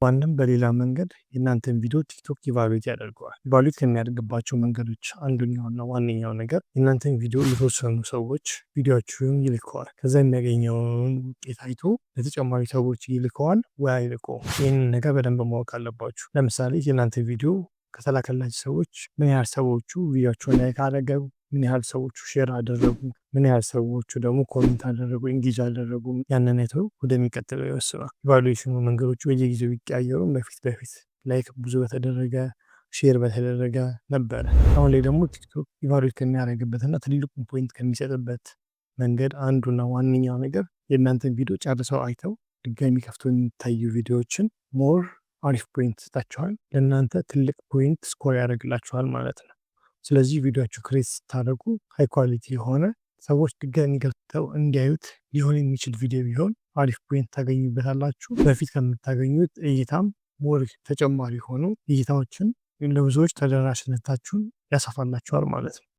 በአንድም በሌላ መንገድ የእናንተን ቪዲዮ ቲክቶክ evaluate ያደርገዋል። Evaluate ከሚያደርግባቸው መንገዶች አንዱኛውና ዋነኛው ነገር የእናንተን ቪዲዮ ለተወሰኑ ሰዎች ቪዲዮችሁን ይልከዋል። ከዛ የሚያገኘውን ውጤት አይቶ ለተጨማሪ ሰዎች ይልከዋል ወይ አይልከውም። ይህንን ነገር በደንብ ማወቅ አለባችሁ። ለምሳሌ የእናንተ ቪዲዮ ከተላከላቸው ሰዎች ምን ያህል ሰዎቹ ቪዲዮቸውን like አደረጉ፣ ምን ያህል ሰዎቹ share አደረጉ፣ ምን ያህል ሰዎቹ ደግሞ comment አደረጉ፣ engage አደረጉ፣ ያንን አይተው ወደሚቀጥለው ይወስናል። Evaluation ኑ መንገዶቹ በየጊዜው ቢቀያየሩም በፊት በፊት like ብዙ በተደረገ፣ share በተደረገ ነበረ። አሁን ላይ ደግሞ ቲክቶክ evaluate ከሚያደርግበትና ትልቁን point ከሚሰጥበት መንገድ አንዱና ዋነኛው ነገር የእናንተን ቪዲዮ ጨርሰው አይተው ድጋሚ ከፍቶ የሚታዩ ቪዲዮዎችን more አሪፍ point ይሰጣችኋል። ለእናንተ ትልቅ point score ያደርግላችኋል ማለት ነው። ስለዚህ ቪዲዮችሁ create ስታደርጉ high quality የሆነ፣ ሰዎች ድጋሚ ገብተው እንዲያዩት ሊሆን የሚችል ቪዲዮ ቢሆን አሪፍ point ታገኙበታላችሁ። በፊት ከምታገኙት እይታም more ተጨማሪ የሆኑ እይታዎችን ለብዙዎች ተደራሽነታችሁን ያሰፋላችኋል ማለት ነው።